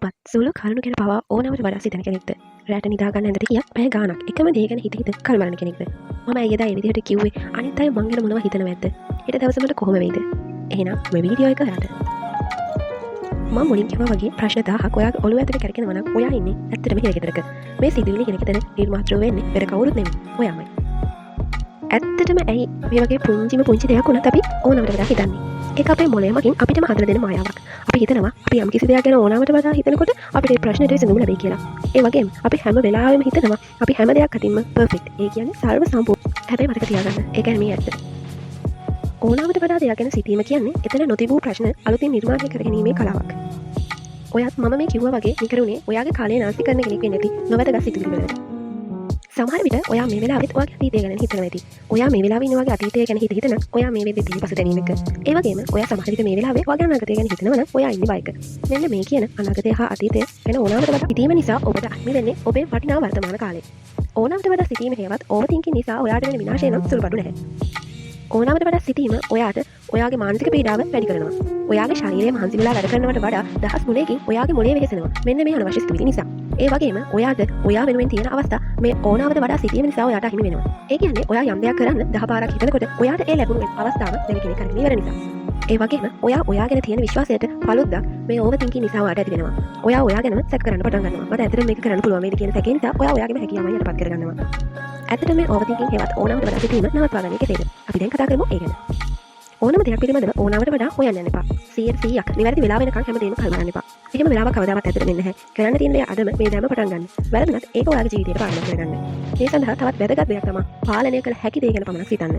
ඔබත් සුළු කරුණු ගැන පවා ඕනවට වඩා සිතන කෙනෙක්ද? රැට නිදා ගන්න ඇඳට ගියත් පැය ගාණක් එකම දේ ගැන හිත හිත කල්මරන කෙනෙක්ද? මම ඇයි එදා ඒ විදිහට කිව්වේ? අනිත් අය මං ගැන මොනවා හිතනවද? හෙට දවස මට කොහොම වෙයිද? එහෙනම් මේ වීඩියෝ එක ඔයාට. මම මුලින් කිව්වා වගේ ප්‍රශ්න 1000ක් ඔයාගේ ඔළුව ඇතුලේ කැරකෙනවා නම් ඔයා ඉන්නේ ඇත්තටම හිරගෙදරක. මේ සිදුවිලි හිරගෙදර නිර්මාතෘ වෙන්නේ වෙන කවුරුත් නෙමෙයි, ඔයාමයි. ඇත්තටම ඇයි මේ වගේ පුංචිම පුංචි දෙයක් වුණත් අපි ඕනවට වඩා හිතන්නේ? ඒක අපේ මොළය මගින් අපිටම හදලා දෙන මායාවක්. අපි හිතනවා අපි යම් කිසි දෙයක් ගැන ඕනවට වඩා හිතනකොට අපිට ඒ ප්‍රශ්නෙට විසඳුම ලැබෙයි කියලා. ඒ වගේම අපි හැම වෙලාවෙම හිතනවා අපි හැම දෙයක් අතින්ම පර්ෆෙක්ට්. ඒ කියන්නේ සර්ව සම්පූර්ණ. හැබැයි මතක තියාගන්න, ඒක නෙමෙයි ඇත්ත. ඕනවට වඩා දෙයක් ගැන සිතීම කියන්නේ එතන නොතිබූ ප්‍රශ්න අලුතින් නිර්මාණය කර ගැනීමේ කලාවක්. ඔයත් මම මේ කිව්වා වගේ නිකරුණේ ඔයාගේ කාලය නාස්ති කරන කෙනෙක් වෙන්නේ නැති නොවැදගත් සිතුවිලි වලට. සමහර විට ඔයා මේ වෙලාවෙත් ඔයාගේ අතීතය ගැන හිතනවා ඇති. ඔයා මේ වෙලාවේ ඉන්න වගේ අතීතය ගැන හිත හිතන ඔයා මේ වෙද්දි තියෙන පසුතැවීමක. ඒ වගේම ඔයා සමහර විට මේ වෙලාවේ ඔයාගේ අනාගතය ගැන හිතනවා නම් ඔයා ඉන්නේ බයක. මෙන්න මේ කියන අනාගතය හා අතීතය ගැන ඕනවට වඩා සිතීම නිසා ඔබට අහිමි වෙන්නේ ඔබේ වටිනා වර්තමාන කාලය. ඕනවට වඩා සිතීම හේවත් ඕවර් තින්කින් නිසා ඔයාට වෙන විනාශය නම් සුළුපටු නැහැ. ඕනවට වඩා සිතීම ඔයාට ඔයාගේ මානසික පීඩාව වැඩි කරනවා. ඔයාගේ ශරීරය මහන්සි වෙලා වැඩ කරනවට වඩා දහස් ගුණයකින් ඔයාගේ මොළය වෙහෙසෙනවා. මෙන්න මේ අනවශ්‍ය සිතුවිලි නිසා. ඒ වගේම ඔයාට ඔයා වෙනුවෙන් තියෙන අවස්ථා මේ ඕනවට වඩා සිතීම නිසා ඔයාට අහිමි වෙනවා. ඒ කියන්නේ ඔයා යම් දෙයක් කරන්න 10 පාරක් හිතනකොට ඔයාට ඒ ලැබුණු අවස්ථාව වෙන කෙනෙක් අරගෙන ඉවර නිසා. ඒ වගේම ඔයා ඔයා ගැන තියෙන විශ්වාසයට පළුද්දක් මේ ඕවර් තින්කින් නිසා ඔයාට ඇති වෙනවා. ඔයා ඔයා ගැනම සැක කරන්න පටන් ගන්නවා. මට ඇත්තටම මේක කරන්න පුළුවන් වේද කියන සැකේ නිසා ඔයා ඔයාගේම හැකියාවන් යටපත් කරගන්නවා. ඇත්තටම මේ ඕවර් තින්කින් හෙවත් ඕනවට වඩා සිතීම නවත්වා ගන්නේ කෙසේද? අපි දැන් කතා කරමු ඒ ගැන. ඕනම දෙයක් පිළිබඳව ඕනවට වඩා හොයන්න යන්න එපා. 100%ක් නිවැරදි වෙලාව වෙනකන් හැමදේම කල්මරන්න එපා. එහෙම වෙලාවක් කවදාවත් ඇත්තට වෙන්නේ නැහැ. කරන්න තියෙන දේ අදම මේ දැන්ම පටන් ගන්න. වැරදුනත් ඒක ඔයාගේ ජීවිතයට පාඩමක් කරගන්න. මේ සඳහා තවත් වැදගත් දෙයක් තමයි පාලනය කළ හැකි දේ ගැන පමණක් සිතන්න.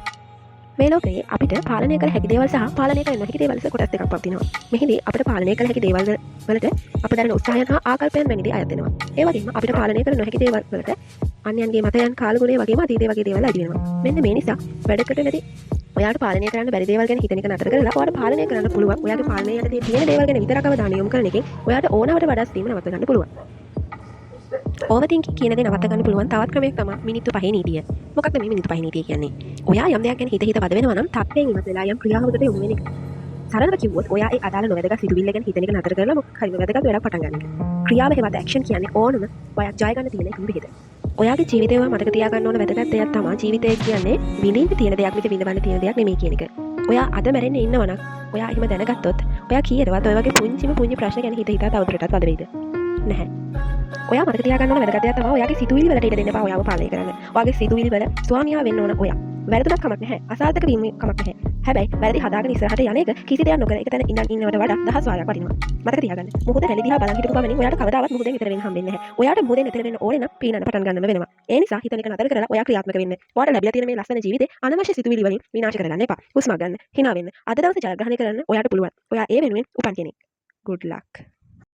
මේ ලෝකයේ අපිට පාලනය කළ හැකි දේවල් සහ පාලනය කළ නොහැකි දේවල් ලෙස කොටස් දෙකක් පවතිනවා. මෙහිදී අපිට පාලනය කළ හැකි දේවල් වලට අප දරන උත්සාහයන් හා ආකල්පයන් වැනි දේ අයත් වෙනවා. ඒ වගේම අපිට පාලනය කළ නොහැකි දේවල් වලට අන්‍යයන්ගේ මතයන්, කාලගුණය වගේම අතීතය වගේ දේවල් අයිති වෙනවා. මෙන්න මේ නිසා වැඩකට නැති ඔයාට පාලනය කරන්න බැරි දේවල් ගැන හිතන එක නතර කරලා ඔයාට පාලනය කරන්න පුළුවන් ඔයාගේ පාලනය යටතේ තියෙන දේවල් ගැන විතරක් අවධානය යොමු කරන එකෙන් ඔයාට ඕනවට වඩා සිතීම නවත්ව ගන්න පුළුවන්. ඕවර් තින්කින් කියන දේ නවත්ත ගන්න පුළුවන් තවත් ක්‍රමයක් තමයි මිනිත්තු 5 නීතිය. මොකක්ද මේ මිනිත්තු 5 නීතිය කියන්නේ? ඔයා යම් දෙයක් ගැන හිත හිත වද වෙනවා නම් තත්ත්වයෙන් ඉවත් වෙලා යම් ක්‍රියාවකට යොමු වෙන එක. සරලව කිව්වොත් ඔයා ඒ අදාළ නොවැදගත් සිතුවිල්ල ගැන හිතන එක නතර කරලා මොකක් හරි වැදගත් වැඩක් පටන් ගන්න එක. ක්‍රියාව හෙවත් ඇක්ෂන් කියන්නේ ඕනම බයක් ජය ගන්න තියෙන එකම බෙහෙත. ඔයාගේ ජීවිතේ ඔයා මතක තියාගන්න ඕන වැදගත් දෙයක් තමයි ජීවිතය කියන්නේ විඳින්න තියෙන දෙයක් මිස විඳවන්න තියෙන දෙයක් නෙමෙයි කියන එක. ඔයා අද මැරෙන්න ඉන්නවා නම් ඔයා එහෙම දැනගත්තොත් ඔයා කීයටවත් ඔය වගේ පුංචිම පුංචි ප්‍රශ්න ගැන හිත හිතා තවදුරටත් වද වෙයිද? නැහැ. ඔයා මතක තියාගන්න ඕන වැදගත් දෙයක් තමයි ඔයාගේ සිතුවිලි වලට ඉඩ දෙන්න එපා ඔයාව පාලනය කරන්න. ඔයාගේ සිතුවිලි වල ස්වාමියා වෙන්න ඕන ඔයා. වැරදුනත් කමක් නැහැ. අසාර්ථක වීම කමක් නැහැ. හැබැයි වැරදි හදාගෙන ඉස්සරහට යන එක කිසි දෙයක් නොකර එක තැන ඉඳන් ඉන්නවට වඩා දහස් වාරයක් වටිනවා. මතක තියාගන්න. මුහුද රැලි දිහා බලන් හිටපු පමණින් ඔයාට කවදාවත් මුහුදෙන් එතෙර වෙන්න හම්බෙන්නේ නැහැ. ඔයාට මුහුදෙන් එතෙර වෙන්න ඕනේ නම් පීනන්න පටන් ගන්නම වෙනවා. ඒ නිසා හිතන එක නතර කරලා ඔයා ක්‍රියාත්මක වෙන්න. ඔයාට ලැබිලා තියෙන මේ ලස්සන ජීවිතේ අනවශ්‍ය සිතුවිලි වලින් විනාශ කරගන්න එපා. හුස්මක් ගන්න. හිනා වෙන්න. අද දවසේ ජයග්‍රහණය කරන්න ඔයාට පුළුවන්. ඔයා ඒ වෙනුවෙන් උපන් කෙනෙක්. Good luck.